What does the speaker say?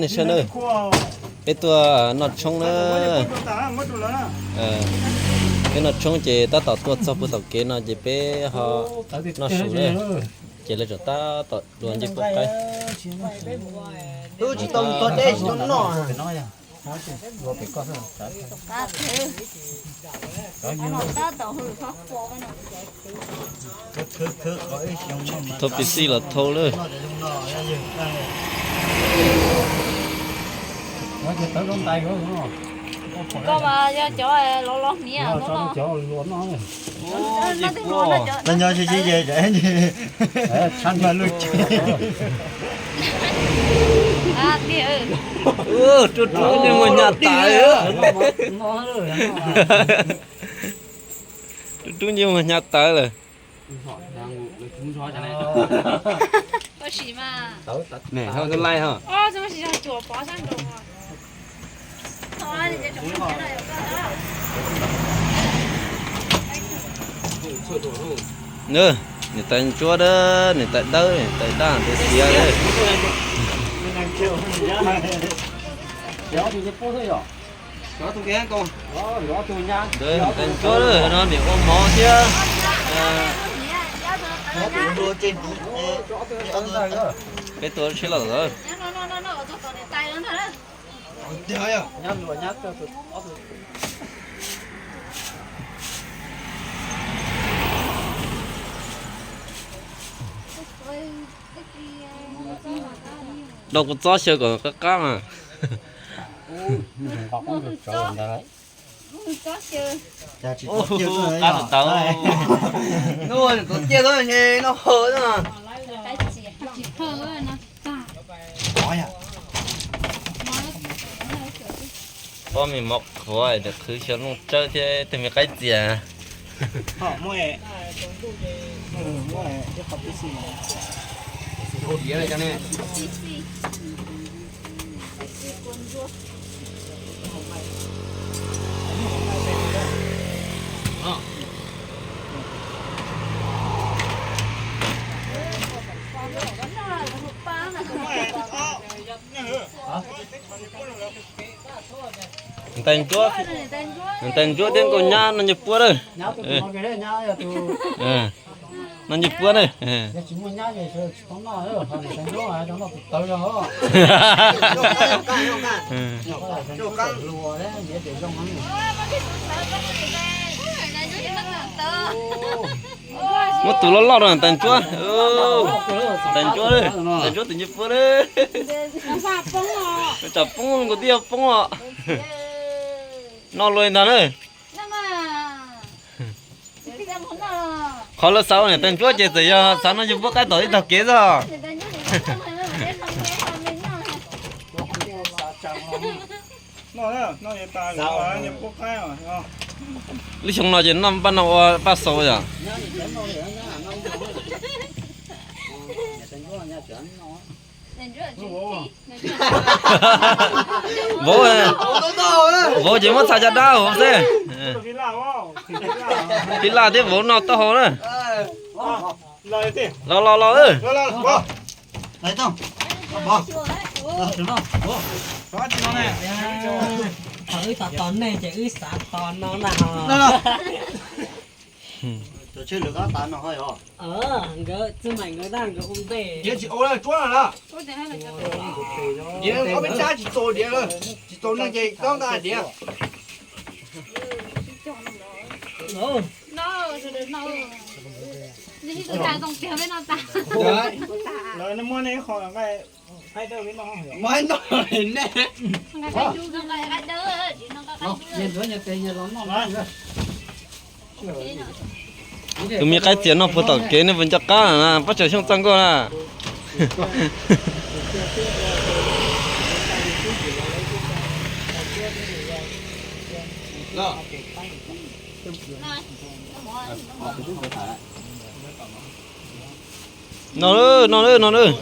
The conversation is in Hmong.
Nej saib na, peb tuaj noj tshoob na. Peb noj tshoob ces tab tom tuaj txog puag tom kev no ces peb ho noj su na. Ces lawv tseem tab tom dua ncej puab qaib. Thau pis xij los thau lawm. Koj mas yog cov lov lov hniav no. Rub rub ntsej muag hnyav tas. Rub rub ntsej muag hnyav tas lawm. Nws hauj tub laij ho. Niam tais ntsuab, niam tais dawb, niam tais daj, niam tais xiav. Niam tais ntsuab no niam ua mov thiab. Peb tuaj tsheb los lawm. Rau kuv txob xyaw kom qab qab mas. Qab tau. Noj tuav tiaj xwb, noj hawv xwb. Pob me mov qhuav, qhwv xyaw nplooj tsawb thiab tej me qaib txias. Niam tais ntsuab, niam tais ntsuab thiab nkauj nyab noj ncej puab lawm. Noj ncej puab na. Muab tus loj loj rau niam tais ntsuab. Niam tais ntsuab, niam tais ntsuab tus ncej puab na. Tsam poob nkaus twb yuav poob os. Noj luaj li ntag na. Qhov lawv xav ua niam tais ntsuab ces txawm yog xav noj ncej puab qaib tom ib tog kev xwb. Lub xyoo no ces noj npaj no ua paj xaus yom. Vauv, vauv ces muab txha caj dab vauv xwb. Phij Laj thiab vauv noj taub hau na. Los los los. Thaum wb tos tos nej ces wb xav tos no na ho. Nkawd txij mas nkawd daj nkawd ua ntej. Tsis ua tsuab no na. Diav ob peb tsab tsis txaus diav, tsis txaus neeg ces txhob nqa diav. Muab nej qho nqaij dawb li no. Tus me qaib txias noj puag tom kev nej puas nco qab na, pab tsaws xyoob txaj nkauj na. No lawm, no lawm, no lawm.